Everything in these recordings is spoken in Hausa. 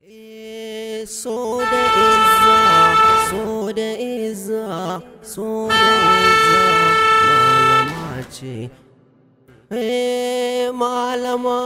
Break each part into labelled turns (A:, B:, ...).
A: So da izza, so da izza, so da izza, malama ce. Malama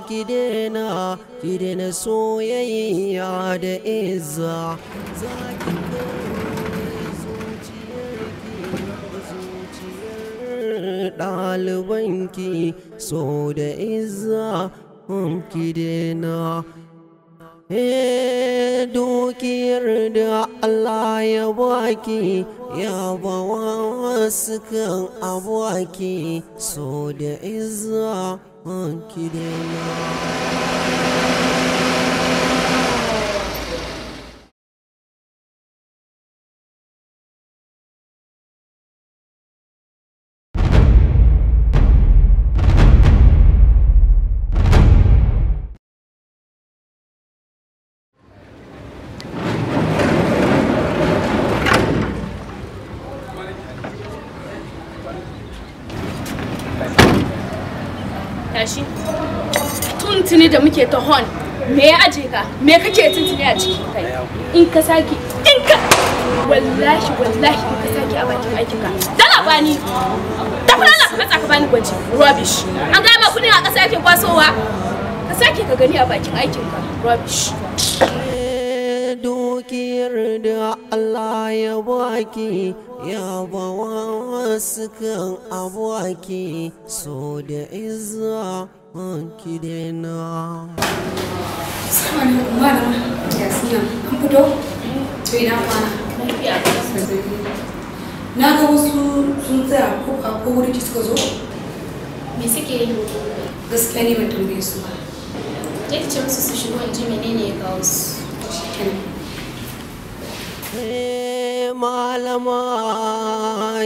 A: ki daina, ki daina soyayya da izza. Za ki kai zuciyarki da zuciyar ɗalibanki, so da izza ki daina. Dukiyar da Allah ya baki, ya bawa wasu kan abaki, so da izza ki daina.
B: Tashi. Tuntuni da muke ta hon, me ya aje ka? Me kake tuntuni a ciki kai? In ka sake, in ka wallahi wallahi in ka sake a bakin aikin ka. Dala bani. Tafi lalla ka matsa ka bani gwaji. Rubbish. An ga ma kudin a ƙasa yake kwasowa. Ka sake ka gani a bakin aikin ka. Rubbish.
A: Dukiyar da Allah ya baki, ya bawa wasu kan abaki, so da izza ki daina.
C: Assalamu alaikum malama. Ya suna an fito? To ina kwana. Na ga wasu sun tsaya ko ko wuri ki suka zo?
B: Me suke yi?
C: Gaskiya ne ban tambaye su ba.
B: Je ki ce musu su shigo in ji menene ya kawo su.
A: Malama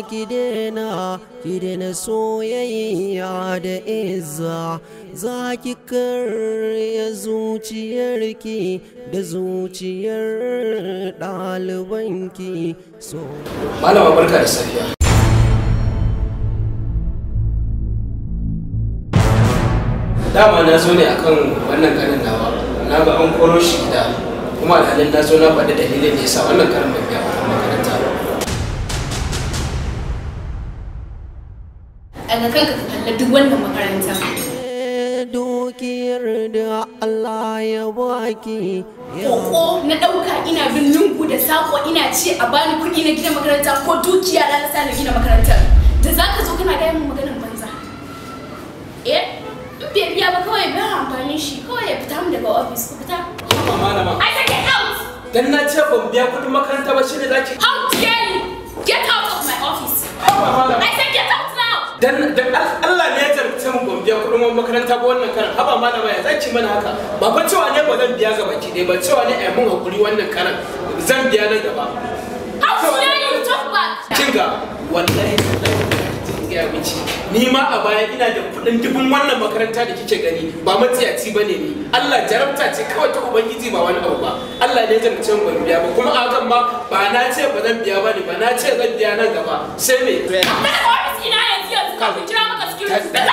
A: ki daina, ki daina soyayya da izza, za ki karya zuciyarki da zuciyar ɗalibanki. So
D: Malama barka da safiya. Dama na zo ne akan wannan kanin nawa, na ga an koro shi gida. Kuma alhalin na zo na faɗi dalilin da ya sa wannan karin ban biya kuɗin makaranta ba.
B: Daga kanka ka kalla duk wannan makaranta.
A: Dukiyar da Allah ya baki.
B: Koko na ɗauka ina bin lungu da sako ina ce a bani kuɗi na gina makaranta ko dukiya na sa na gina makarantar. Da za ka zo kana gaya min maganin banza. Eh? In bai biya ba kawai bai amfanin shi kawai ya fita mu daga ofis ku fita.
D: Malama.
B: I said get out!
D: Dan na ce ban biya kuɗin makaranta ba shine zaki.
B: How dare you! Get out of my office! I said get out now!
D: Dan Allah ne ya jarabce mu ban biya kuɗin makaranta ba wannan karan. Haba malama ya zaki mana haka. Ba fa cewa ne ba zan biya gaba ki dai ba cewa ne ai mun hakuri wannan karan. Zan biya nan gaba.
B: How dare you talk back!
D: Kinga wallahi wallahi gaya miki ni ma a baya ina da kudin dubun wannan makaranta da kike gani ba matsiyaci bane ni. Allah jarabta ce kawai ta ubangiji ba wani abu ba. Allah ne ya jarabce mu ban biya ba kuma a hakan ma ba na ce ba zan biya ba ne ba na ce zan biya nan gaba sai me.
B: Office ina yanzu yanzu kafin kira maka security. Get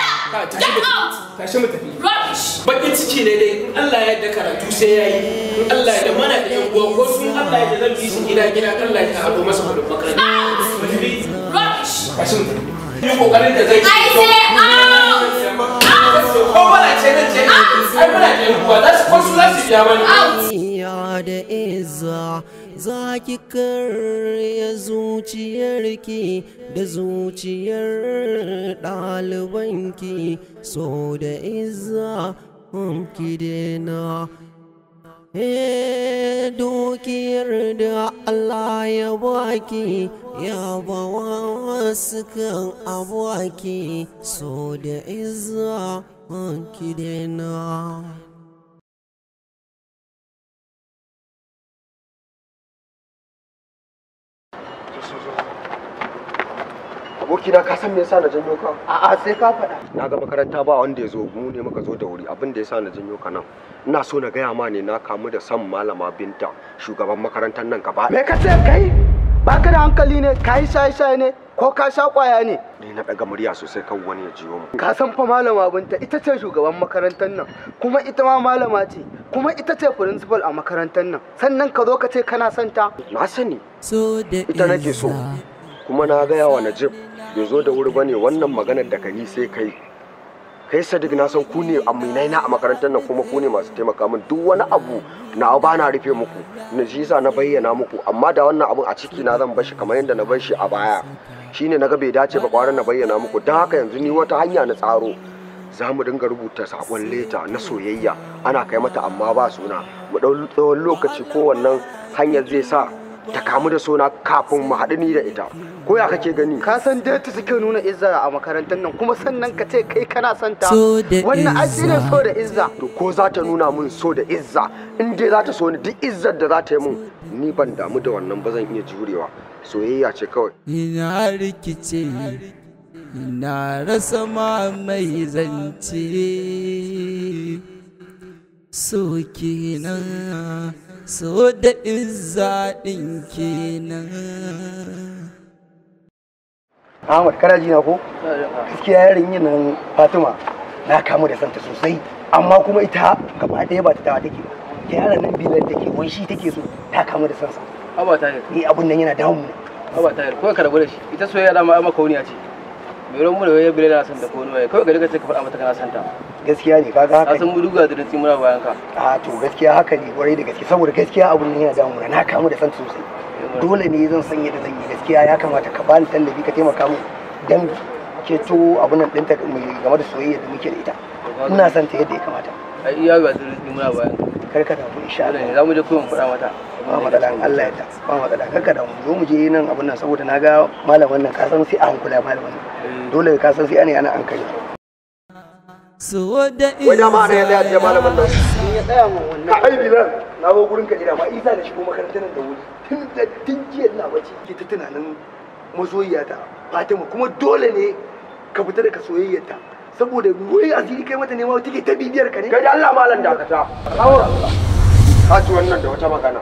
B: out!
D: Tashi mu tafi.
B: Rubbish!
D: Bakin ciki ne dai in Allah ya yarda karatu sai yayi. In Allah ya yarda mana da yan uwa ko sun Allah ya yarda zan bi su gida gida Allah ya haɗo masa kuɗin makaranta.
B: Rubbish!
D: Tashi mu tafi. Yi kokarin da zai
B: I say out!
D: Ko mana ce nan ce ai muna da yan uwa za su ko su za su biya mana.
A: Ya da izza za ki karya zuciyarki da zuciyar ɗalibanki, so da izza ki daina. Dukiyar da Allah ya baki, ya bawa wasu kan abaki, so da izza ki daina.
E: Abokina ka san me yasa na janyo ka?
F: A'a sai ka faɗa.
E: Na ga makaranta ba wanda ya zo, mu ne muka zo da wuri. Abin da yasa na janyo ka nan, ina so na gaya ma ne na kamu da son malama Binta, shugaban makarantar nan gaba.
F: Me ka ce kai? Baka da hankali ne, ka yi shaye-shaye ne, ko ka sha kwaya ne?
E: Ni na daga murya sosai kan wani ya jiyo mu.
F: Ka san fa malama Binta ita ce shugaban makarantar nan, kuma ita ma malama ce, kuma ita ce principal a makarantar nan. Sannan ka zo ka ce kana son ta.
E: Na sani. Ita nake so. Kuma na gaya wa Najib bai zo da wuri bane wannan maganar da ka ni sai kai. Kai Sadiq na san ku ne aminai na a makarantar nan kuma ku ne masu taimaka min duk wani abu na ba na rufe muku na shi yasa na bayyana muku amma da wannan abun a ciki na zan bashi kamar yadda na bar shi a baya shine naga bai dace ba kwaran na bayyana muku don haka yanzu ni wata hanya na tsaro za mu dinga rubuta sakon leta na soyayya ana kai mata amma ba suna mu dau tsawon lokaci ko wannan hanyar zai sa ta kamu da suna kafin mu haɗu ni da ita ko ya kake gani?
F: Ka san dai ta suke nuna izza a makarantar nan kuma sannan ka ce kai kana son ta. Wannan ai shine so da izza.
E: To ko za ta nuna mun so da izza in dai za ta so ni duk izzar da za ta yi mun ni ban damu da wannan ba zan iya jurewa soyayya ce kawai.
A: Ina rikice ina rasa ma mai zance so kenan so da izza ɗin kenan.
F: Ahmad kana ji na ko? Gaskiya yarinyar nan Fatima na kamu da santa sosai amma kuma ita gaba ɗaya ba ta tawa take ba. Yaran nan Bilal take wai shi take so ta kamu da sansa.
G: Haba Tahir.
F: Ni abun nan yana damu.
G: Haba Tahir kawai ka rabu da shi ita soyayya dama ai makauniya ce. Mai ruwan mu da wai Bilal na son ta ko wani waye kawai ka dinga ce ka faɗa mata kana son ta.
F: Gaskiya ne kaga haka.
G: Ka san mu duga da rantsi muna bayan ka.
F: A to gaskiya haka ne kwarai da gaske saboda gaskiya abun nan yana damu na kamu da santa sosai. Dole ne zan san yadda zan yi gaskiya ya kamata ka bani tallafi ka taimaka min dan ceto abun nan ɗinta game da soyayya da muke da ita. Ina son ta yadda ya kamata.
G: Ai iya ga da rantsi muna bayan ka.
F: Kar ka damu insha Allah.
G: Za mu je kuma faɗa mata.
F: Ba matsala in Allah ya ta. Ba matsala kar ka damu zo mu je nan abun nan saboda na ga malamin nan ka san sai a hankula malamin nan. Dole ka san sai ana an kai.
A: So da
E: Wai dama ana ya tsaya ce malamin nan.
F: In ya tsaya mun wannan. Ai Bilal na zo gurin ka ina ma Isa da shigo makarantar nan da wuri. Tun da tun jiya ina bacci ke ta tunanin masoyiyata Fatima kuma dole ne ka fita daga soyayyarta saboda wai asiri kai mata nema take ta bibiyar ka ne.
E: Kai da Allah malam dakata. Ka ci wannan da wata magana.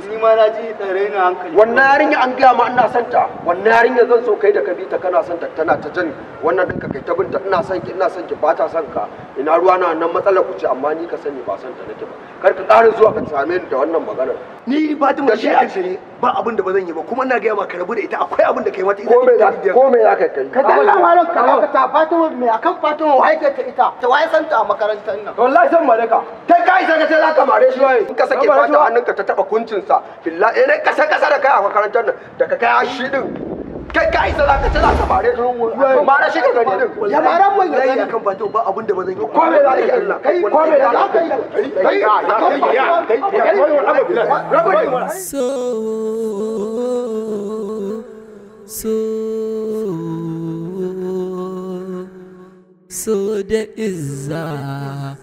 F: Ni ma na ji tsare na hankali.
E: Wannan yarinya an gaya ma ina son ta. Wannan yarinya zan so kai da ka bi ta kana son ta tana ta jan wannan ɗinka kai ta binta ina son ki ina son ki ba ta son ka. Ina ruwa na nan matsalar ku ce amma ni ka sani ba son ta nake ba. Kar ka ƙara zuwa ka same ni da wannan maganar.
F: Ni Fatima shi a ne ba abin da ba zan yi ba kuma ina gaya ma ka rabu da ita akwai abin da kai mata ita.
E: Ko me za ko me za ka kai?
F: Ka dalla malam ka dakata Fatima me akan Fatima wai ta ita ta wai san ta a makarantar nan.
E: Wallahi san mare ka. Kai ka isa ka ce za ka mare shi waye. In ka sake fata hannunka ta taba kuncinsa billahi eh kasa kasa da kai a makarantar nan da ka kai shi din. Kai ka isa za ka ce za ka mare shi. Mare shi ka gani din.
F: Ya mare mun ya gani kan Fatima ba abin da ba zan yi.
E: Ko me za ka yi Allah? Kai ko me za ka yi? Kai kai kai.
A: So so so da izza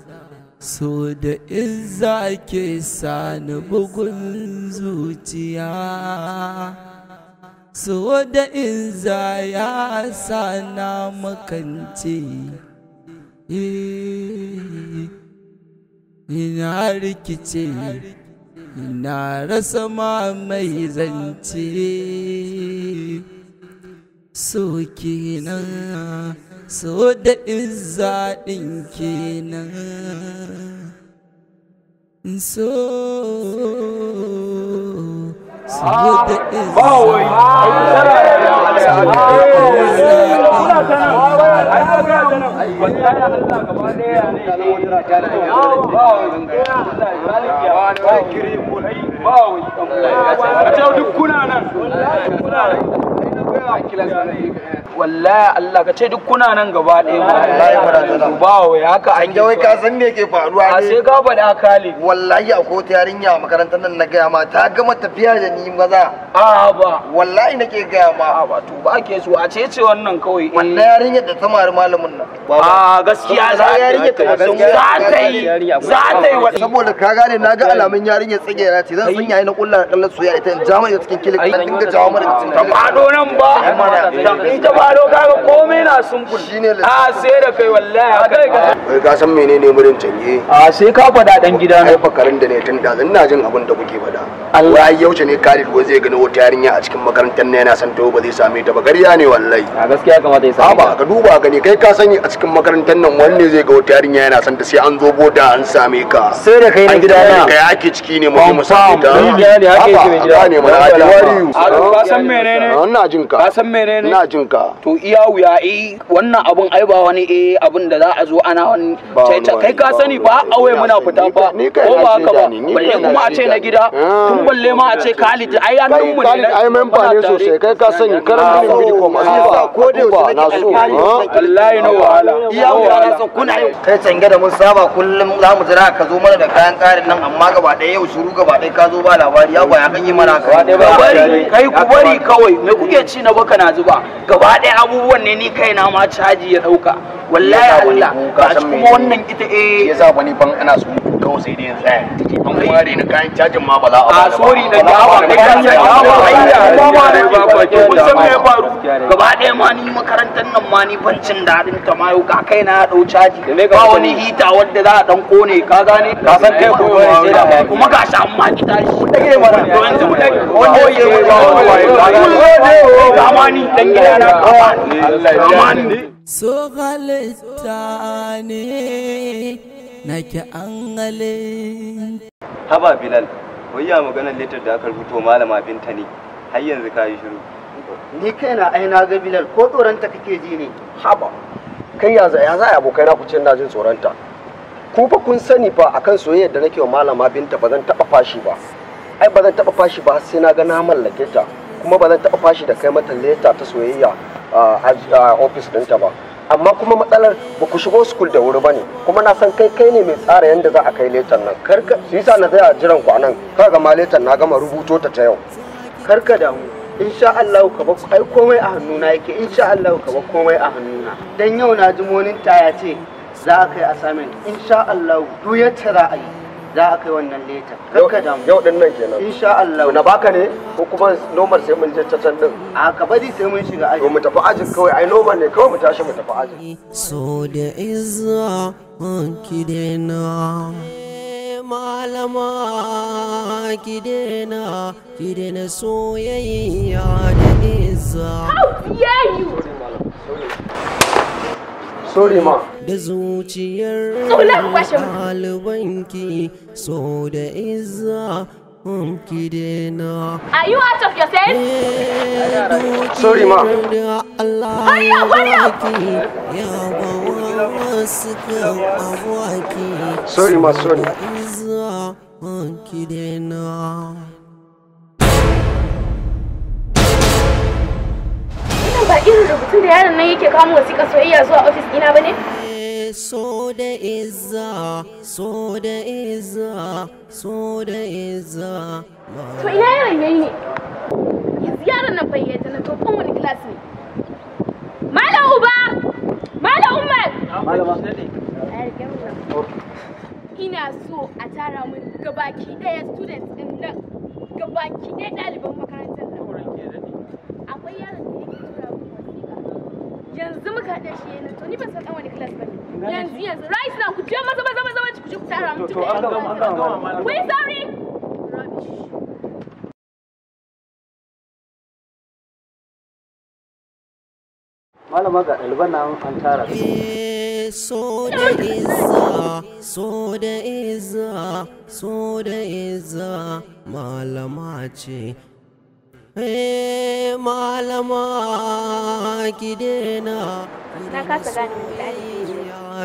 A: so da izza ke sani bugun zuciya so da izza ya sana makance ina rikice ina rasa ma mai zance so kenan so da izza ɗin kenan so so da izza
G: Wallahi Allah ka ce duk kuna nan gaba ɗaya ma ba wai haka
H: an wai ka san me ke faruwa
G: a
H: ne
G: sai ka faɗa kali
H: wallahi akwai wata yarinya a makarantar nan na gaya ma ta gama tafiya da ni maza
G: a ba
H: wallahi nake gaya ma
G: a ba to ba ke so a ce ce wannan kawai
H: wannan yarinyar da ta mari malamin nan
G: a gaskiya za ta yi za ta yi
H: saboda ka gane na ga alamun yarinyar tsigera ce zan san yayi na kulla kallon soyayya ita in ja mai cikin kilik dan dinga jawo mana cikin
G: ta faɗo nan ba in ta faɗo kaga komai na simple
H: shine
G: a sai da kai wallahi haka
H: wai ka san menene murin canje
G: a sai ka faɗa dan gida
H: ai fakarin da ne tun da ina jin abin da kuke faɗa Allah yaushe ne Khalid wai zai gano
E: wata yarinya a cikin makarantar ne yana son ta ba zai same ta ba, ƙarya ne wallahi.
G: A gaskiya kamata ya same
E: ta. Ba ka duba gani kai ka sani a cikin makarantar nan wanne zai ga wata yarinya yana son ta sai an zo boda an same ka.
G: Sai da kai na gida na.
E: Kai ake ciki ne mu same ta.
G: Gida ne ake ciki gida.
E: Ne mana ake wari.
I: Ka san menene?
E: Ina jin ka.
I: Ka san menene?
E: Ina jin ka.
I: To iya wuya wannan abun ai ba wani abun da za a zo ana wani kai ka sani ba awai muna fita fa. Ko ba haka ba. Balle kuma a ce na gida. Tun balle ma a ce Khalid ai hannun mu ne.
E: Ai member ne sosai kai ka sani karan bidi ko ma.
H: Ko da yaushe nake alfahari.
I: Wallahi no wahala.
H: Iya wuya na san kuna yin kai cange da mun saba kullum za mu jira ka zo mana da kayan karin nan amma gaba ɗaya yau shiru gaba ɗaya ka zo ba labari ya ba ya kan yi mana ka.
I: Bari kai ku bari kawai me kuke ci na baka na zuba gaba ɗaya abubuwan ne ni kaina ma caji ya ɗauka. Wallahi Allah ga shi kuma wannan ita
E: yasa ba ni ban ana so kawai sai dai yanzu tsaya take an ware ni kayan cajin ma ba za a ba.
I: A sorry da gawa kai kan gawa hayya ba ba kun san me ya faru gaba ɗaya ma ni makarantar nan ma ni ban cin daɗin ta ma yau ga kai na ɗau caji ba wani hita wanda za a ɗan kone ka gane
G: ka san kai ko sai da
I: kuma ga shi an ma ki tashi mu dage mana to yanzu mu dage wanda yake ba ma ni dan gida na Allah ya
A: so halitta ne nake an halin.
G: Haba Bilal, wai ya maganar letter da aka rubuto malama Binta ne, har yanzu ka yi shiru.
H: Ni kaina ai na ga Bilal ko tsoronta kake ji ne?
E: Haba, kai ya za a abokai na ku ce ina jin tsoronta. Ku fa kun sani fa akan soyayyar da nake wa malama Binta ba zan taɓa fashi ba. Ai ba zan taɓa fashi ba sai na ga na mallake ta, kuma ba zan taɓa fashi da kai mata leta ta soyayya a ofis ɗinta ba. Amma kuma matsalar ba ku shigo school da wuri ba ne, kuma na san kai ne mai tsara yadda za a kai letan nan. Karka shi yasa na tsaya jiran ku anan, kaga ma letan na gama rubuto ta ta yau.
H: Karka damu, insha Allah ka ba ai komai a hannuna yake, insha Allah ka ba komai a hannuna. Dan yau na ji monin ta ya ce za a kai assignment, insha Allah duk yacce za a yi za a kai wannan letan. Karka damu.
E: Yau din nan kenan.
H: Insha Allah.
E: Na baka ne ko kuma normal sai mun je ta can din?
H: A ka bari sai mun shiga aji.
E: To mu tafi ajin kawai, ai normal ne kawai mu tashi mu tafi ajin.
A: So da izza ki dena malama ki dena ki dena soyayya da izza.
B: How dare you?
E: Sorry ma.
A: Da zuciyar ɗalibanki so da izza ki dena.
B: Are you out of your sense?
E: Sorry ma.
B: Hurry up, hurry up.
E: Sorry ma, sorry.
A: Izza ki dena.
B: Ba irin rubutun da yaron nan yake kawo wasiƙa soyayya zuwa ofis ɗina ba ne?
A: So da izza, so da izza, so da izza.
B: To ina yaron yayi ne? Yanzu yaron nan bai yadda na to kan wani class ne. Malam Uba! Malam Umar!
G: Malama.
B: Ina so a tara mun gabaki ɗaya students ɗin nan, gabaki ɗaya ɗaliban makarantar nan. Akwai yaron da yake tura mun wasiƙa. Yanzu muka haɗa shi yana to ni ban san ɗan wani class ba ne. Yanzu yanzu right now ku je maza maza maza ku je ku tara mun.
G: To an gama an gama.
B: We sorry. Rubbish.
G: Malama ga ɗaliban nan an tara.
A: So da izza, so da izza, so da izza malama ce. Malama ki dena.
B: Na kasa gane wani ɗalibi.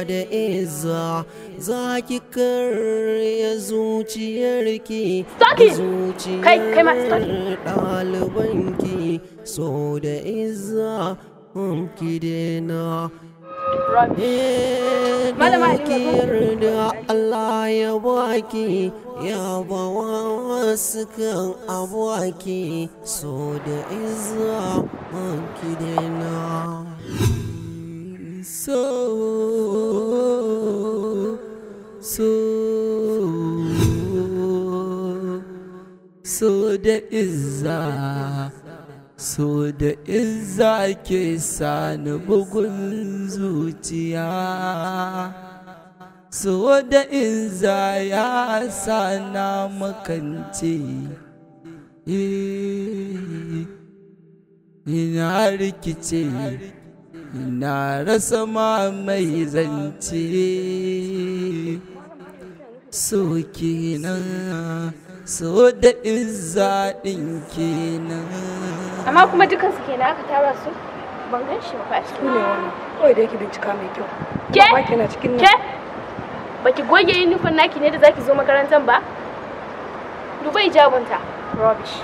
A: Da izza za ki karya zuciyarki
B: Kai kai ma stop.
A: Ɗalibanki so da izza ki dena. Dukiyar da Allah ya baki ya bawa wasu kan abuwaki so da izza ki dena. So so so da izza. So da izza ke sani bugun zuciya, so da izza ya sana makance, Ina rikice, ina rasa ma mai zance. So kenan, so da izza ɗin kenan.
B: Amma kuma dukansu kenan aka tara su? Ban gan shi ba a cikin
C: ne wannan. Kawai da yake bincika mai kyau.
B: Ke?
C: Kina cikin nan.
B: Ke? Baki goge uniform naki ne da zaki zo makarantar ba? Duba hijabinta. Rubbish.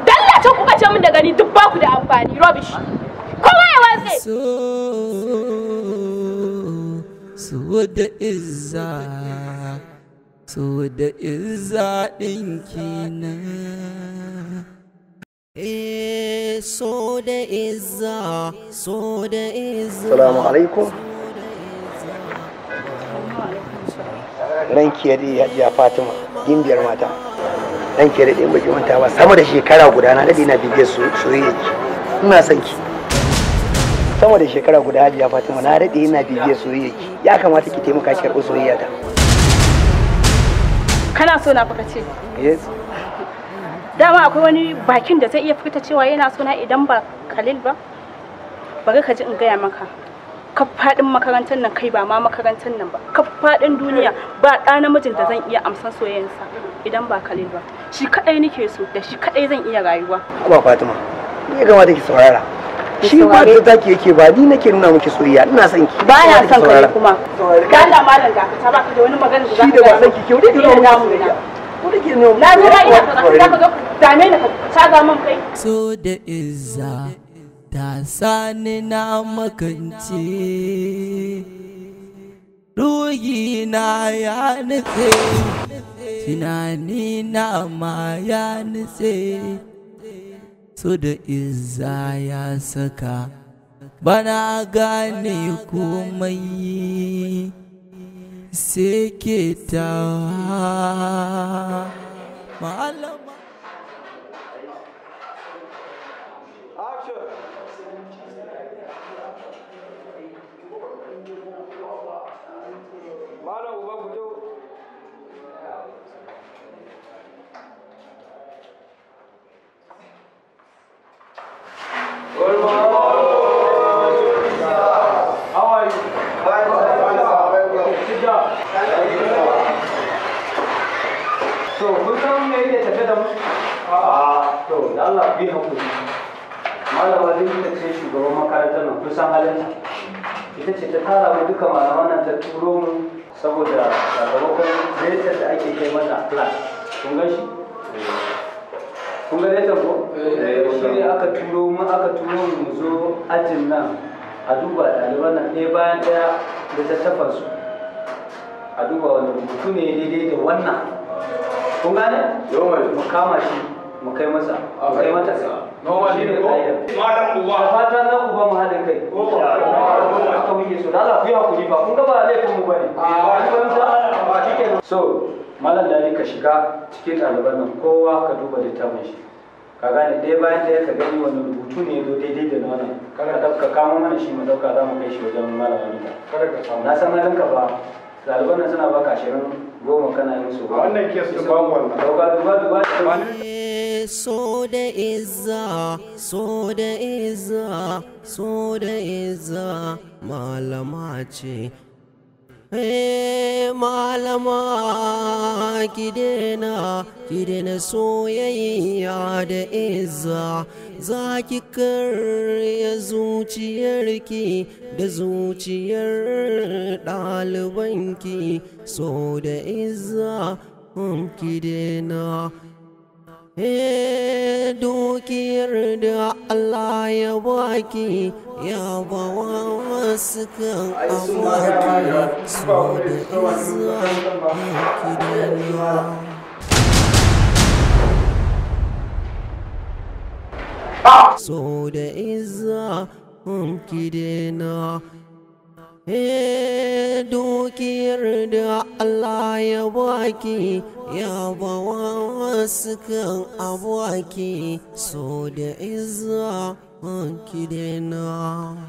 B: Dalla ta ku bace min da gani duk baku da amfani. Rubbish. Kowa ya watse.
A: So da izza, so da izza ɗin kenan.
J: So da izza, so da izza.
F: Salamu alaikum. Ranki ya daɗe Hajiya Fatima, gimbiyar mata. Ranki ya daɗe baki manta ba, sama da shekara guda na daɗe na bibiyar soyayya ki. Ina son ki. Sama da shekara guda Hajiya Fatima na daɗe ina bibiyar soyayya ki. Ya kamata ki taimaka ki karɓi soyayya ta.
K: Kana so na baka ce?
F: Yes.
K: Dama akwai wani bakin da zai iya furta cewa yana sona idan ba Khalil ba? Bari ka ji in gaya maka. Ka faɗin makarantar nan kai ba ma makarantar nan ba. Ka faɗin duniya ba ɗa namijin da zan iya amsan soyayyarsa idan ba Khalil ba. Shi kaɗai nake so, da shi kaɗai zan iya rayuwa.
F: Haba Fatima, ni ya kamata ki saurara. Shi ba ta taki yake ba, ni nake nuna miki soyayya, ina son ki.
K: Ba na son ka kuma. Dalla malam dakata, baka da wani magana da za ka
F: Shi da ba son ki, kyau dai ki nuna miki soyayya.
K: Na zo ba ina karatu za ka zo dame ni ka caza min kai.
A: So da izza ta sani na makance, ruhi na ya nutse, tunani na ma ya nutse. So da izza ya saka bana gane komai. Sai ke ta malama.
G: So, kun san me yake tafe da mu? To, da Allah ku yi hakuri. Malama Binta ce shugaban makarantar nan, kun san halinta. Ita ce ta tara mu duka malaman nan ta turo mu saboda sakamakon letter da ake kai mata class. Kun gan shi? Kun ga letter ko? Shi ne aka turo mu mu zo ajin nan a duba ɗaliban nan ɗaya bayan ɗaya da tattafansu. A duba wani rubutu ne daidai da wannan. Kun gane? Mu kama shi mu kai masa, mu kai mata. Shi ne ƙa'ida. Da fata za ku ba mu haɗin kai. Haka muke so. Da Allah ku yi hakuri ba. Kun ga ba laifin mu bane. So, Malam Dali ka shiga cikin ɗaliban nan kowa ka duba littafin shi. Ka gane ɗaya bayan ɗaya ka gani wani rubutu ne zo daidai da wannan. Ka kamo mana shi mu ɗauka za mu kai shi wajen Malam Amita. Na san halinka fa. Ɗaliban nan suna baka 20, 10 kana yin su.
L: Wannan kes ɗin babu wannan.
G: Duba duba duba.
J: So da izza, so da izza, so da izza, malama ce. Malama ki daina soyayya da izza, za ki karya zuciyarki da zuciyar ɗalibanki. So da izza ki daina. Dukiyar da Allah ya baki ya bawa wasu kan awaki. So da izza ki daina. So da izza ki daina. Dukiyar da Allah ya baki ya bawa wasu kan abaki. So da izza ki daina.